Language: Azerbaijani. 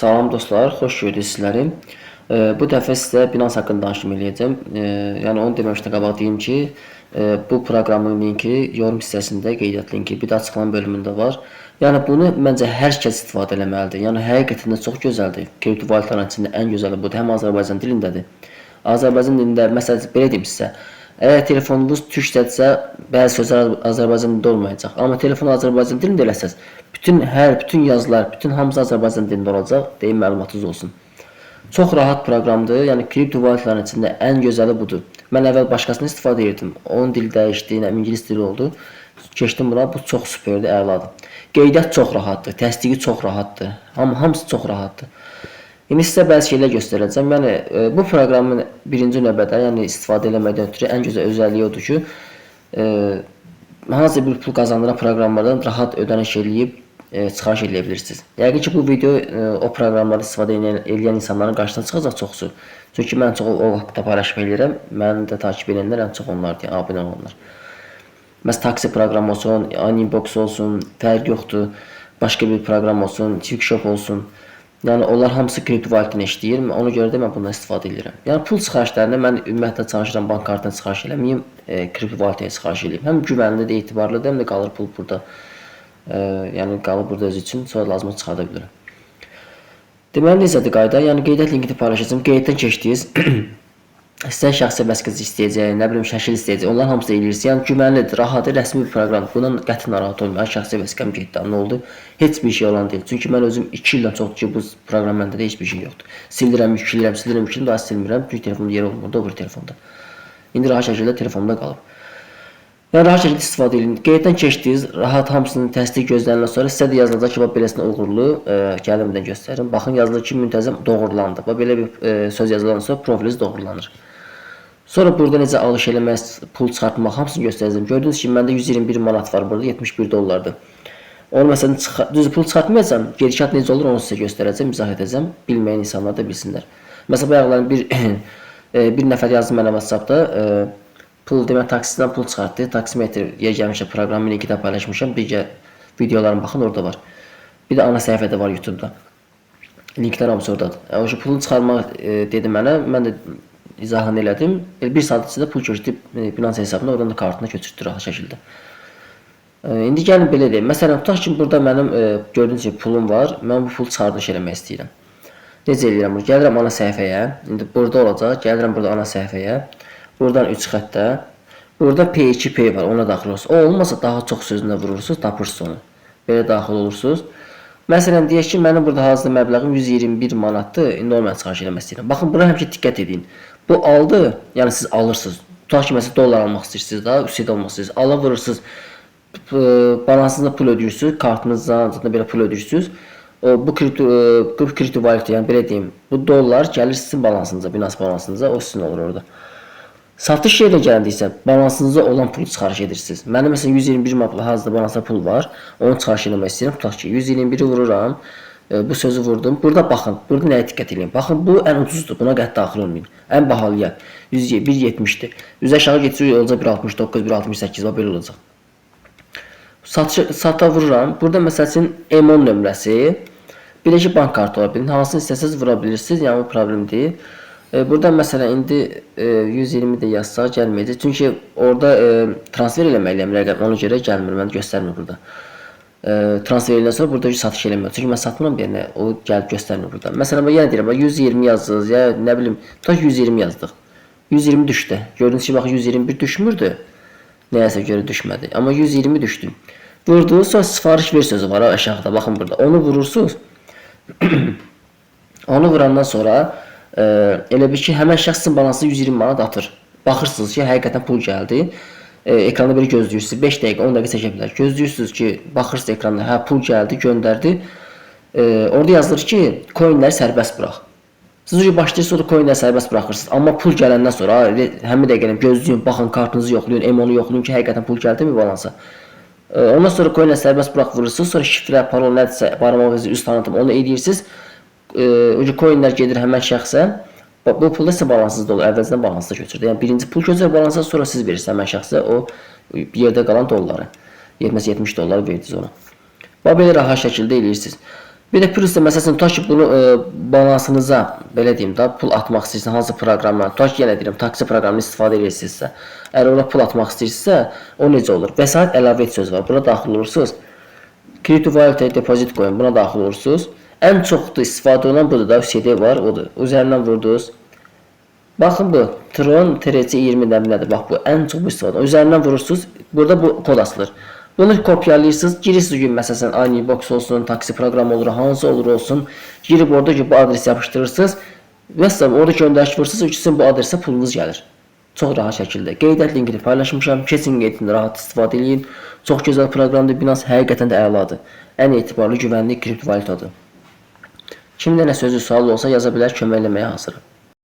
Salam dostlar, xoş gördük sizləri. Bu dəfə sizə Binance haqqında danışım eləyəcəm. Yəni onu deməmişdən qabaq deyim ki, bu proqramın linki yorum hissəsində, qeydiyyat linki bir də açıqlama bölümündə var. Yəni bunu məncə hər kəs istifadə eləməlidir. Yəni həqiqətən də çox gözəldir. Kriptovalyutaların içində ən gözəli budur. Həm Azərbaycan dilindədir. Azərbaycan dilində məsələn belə deyim sizə. Əgər telefonunuz türkcədirsə, bəzi sözlər Azərbaycan dilində olmayacaq. Amma telefonu Azərbaycan dilində eləsəz, bütün yazılar, bütün hamısı Azərbaycan dilində olacaq. Deyim məlumatınız olsun. Çox rahat proqramdır. Yəni kriptovalyutaların içində ən gözəli budur. Mən əvvəl başqasını istifadə edirdim. Onun dili dəyişdi, nə ingilis dili oldu. Keçdim buna. Bu çox superdir, əladır. Qeydiyyat çox rahatdır, təsdiqi çox rahatdır. Hamısı çox rahatdır. İndi sizə bəzi şeylər göstərəcəm. Yəni bu proqramın birinci növbədə, yəni istifadə eləməkdən ötürü ən gözəl özəlliyi odur ki, hansısa bir pul qazandıran proqramlardan rahat ödəniş eləyib çıxarış eləyə bilirsiniz. Yəqin ki, bu video o proqramları istifadə eləyən insanların qarşısına çıxacaq çoxsu. Çünki mən çox o haqda paylaşım eləyirəm. Məni də takip edənlər ən çox onlardır, yəni abunə olanlar. Məsələn, taksi proqramı olsun, Animbox olsun, fərq yoxdur. Başqa bir proqram olsun, Twikshop olsun. Yəni onlar hamısı kriptovalyuta ilə işləyir. Ona görə də mən bundan istifadə edirəm. Yəni pul çıxarışlarını mən ümumiyyətlə çalışıram bank kartına çıxarış eləməyim, kriptovalyutaya çıxarış eləyim. Həm güvənlidir, etibarlıdır, həm də qalır pul burada. Yəni qalır burada özü üçün, sonra lazım çıxarda bilirəm. Deməli necədir qayda? Yəni qeydiyyat linkini paylaşacağam. Qeydiyyatdan keçdiniz. Sizdən şəxsi vəsiqəsi istəyəcək, nə bilim şəkil istəyəcək. Onların hamısını eləyirsiniz. Yəni güvənlidir, rahatdır, rəsmi bir proqramdır. Bundan qəti narahat olmayın. Şəxsi vəsiqəm getdi, nə oldu? Heç bir şey olan deyil. Çünki mən özüm 2 ildən çoxdur ki, bu proqram məndə də heç bir şey yoxdur. Sildirəm, yükləyirəm, sildirəm, yükləyirəm, daha silmirəm. Çünki telefonda yer olmur, o bir telefonda. İndi rahat şəkildə telefonda qalıb. Yəni rahat şəkildə istifadə edin. Qeydiyyatdan keçdiniz, rahat hamısının təsdiq gözlənilən sonra sizə də yazılacaq ki, bax beləsinə uğurlu. Gəlin birdən göstərim. Baxın yazılır ki, müntəzəm doğrulandı. Bax belə bir söz yazılandan sonra profiliniz doğrulanır. Sonra burada necə alış eləmək, pul çıxartmaq hamısını göstərəcəm. Gördüyünüz kimi məndə 121 manat var burada, 71 dollardır. Onu məsələn düz pul çıxartmayacağam. Gedişat necə olur onu sizə göstərəcəm, izah edəcəm. Bilməyən insanlar da bilsinlər. Məsələn bayaqların bir bir nəfər yazdı mənə WhatsApp-da, pul demək taksidən pul çıxartdı. Taksimetr yer gəlmişəm, proqramın linkini də paylaşmışam. Bircə videolarıma baxın, orada var. Bir də ana səhifədə var YouTube-da. Linklər hamısı oradadır. O şu pulu çıxarmaq dedi mənə. Mən də izahını elədim. Elə bir saat içində pul köçdü Binance hesabına, oradan da kartına köçürtdü rahat şəkildə. İndi gəlin belə deyim. Məsələn, tutaq ki, burada mənim gördüyünüz kimi pulum var. Mən bu pulu çıxarış eləmək istəyirəm. Necə eləyirəm bunu? Gəlirəm ana səhifəyə. İndi burada olacaq. Gəlirəm burada ana səhifəyə. Buradan 3 xəttə. Burada P2P var, ona daxil olursunuz. O olmasa daha çox sözünə vurursunuz, tapırsınız onu. Belə daxil olursunuz. Məsələn, deyək ki, mənim burada hazırda məbləğim 121 manatdır. İndi onu mən çıxarış eləmək istəyirəm. Baxın, bura həmişə diqqət edin. Bu aldı, yəni siz alırsınız. Tutaq ki, məsələn, dollar almaq istəyirsiniz da, USD almaq istəyirsiniz. Ala vurursunuz. Balansınızda pul ödəyirsiniz, kartınızdan zaten belə pul ödəyirsiniz. O bu kripto valyuta, yəni belə deyim, bu dollar gəlir sizin balansınıza, Binance balansınıza, o sizin olur orada. Satış yerinə gələndə isə balansınızda olan pulu çıxarış edirsiniz. Mənim məsələn 121 manat hazırda balansda pul var. Onu çıxarış eləmək istəyirəm. Tutaq ki, 121-i vururam. Bu sözü vurdum. Burada baxın, burada nəyə diqqət eləyin? Baxın, bu ən ucuzdur. Buna qəti daxil olmayın. Ən bahalıya 1.70-dir. Üz aşağı getsə olacaq 1.69, 1.68, bax belə olacaq. Sata vururam. Burada məsəl üçün M10 nömrəsi, bir də ki bank kartı ola bilir. Hansını istəsəniz vura bilirsiniz. Yəni bu problem deyil. Burada məsələn indi 120 də yazsaq gəlməyəcək. Çünki orada transfer eləməliyəm rəqəm. Ona görə gəlmir, mən göstərmir burada. Transfer eləyəndən sonra burada satış eləmir. Çünki mən satmıram bir yerə, o gəlib göstərmir burada. Məsələn, yenə deyirəm, bax 120 yazdınız, ya nə bilim, tutaq 120 yazdıq. 120 düşdü. Gördüyünüz kimi bax 121 düşmürdü. Nəyəsə görə düşmədi. Amma 120 düşdü. Vurdu, sonra sifariş ver sözü var ha, aşağıda. Baxın burada. Onu vurursunuz. Onu vurandan sonra elə bil ki, həmən şəxsin balansına 120 manat atır. Baxırsınız ki, həqiqətən pul gəldi. Ekranda belə gözləyirsiniz. 5 dəqiqə, 10 dəqiqə çəkə bilər. Gözləyirsiniz ki, baxırsınız ekranda, hə pul gəldi, göndərdi. Orada yazılır ki, coinləri sərbəst burax. Siz ucu başlayırsınız, orada coinləri sərbəst buraxırsınız. Amma pul gələndən sonra həmin dəqiqəni gözləyin, baxın kartınızı yoxlayın, M10-u yoxlayın ki, həqiqətən pul gəldimi balansa. Ondan sonra coinləri sərbəst burax vurursunuz. Sonra şifrə, parol nədirsə, barmaq izi, üz tanıtım onu edirsiniz. Ucu coinlər gedir həmən şəxsə. Bu pul da isə balansızda olur. Əvvəlcədən balansda köçür. Yəni birinci pul köçür balansa, sonra siz verirsiniz həmən şəxsə o yerdə qalan dolları. 70 dollar verdiniz ona. Bax belə rahat şəkildə eləyirsiniz. Bir də plus da məsələn tutaq ki, bunu balansınıza belə deyim də pul atmaq istəyirsiniz hansı proqramdan, tutaq ki, yenə deyirəm taksi proqramını istifadə edirsinizsə, əgər ora pul atmaq istəyirsinizsə, o necə olur? Vəsait əlavə et sözü var. Buna daxil olursunuz. Kriptovalyutaya depozit qoyun. Buna daxil olursunuz. Ən çox da istifadə olunan budur da, CD var, odur. Üzərindən vurdunuz. Baxın bu Tron TRC20 nədir? Bax bu ən çox bu istifadə. Üzərindən vurursunuz. Burada bu kod asılır. Bunu kopyalayırsınız, girirsiniz gün məsələn Anibox olsun, taksi proqramı olur, hansı olur olsun. Girib orada ki bu adresi yapışdırırsınız. Məsələn orada göndəriş vurursunuz, sizin bu adresə pulunuz gəlir. Çox rahat şəkildə. Qeydiyyat linkini paylaşmışam. Keçin gedin, rahat istifadə eləyin. Çox gözəl proqramdır. Binance həqiqətən də əladır. Ən etibarlı, güvənli kriptovalyutadır. Kimdə nə sözü, sualı olsa yaza bilər, kömək eləməyə hazırım.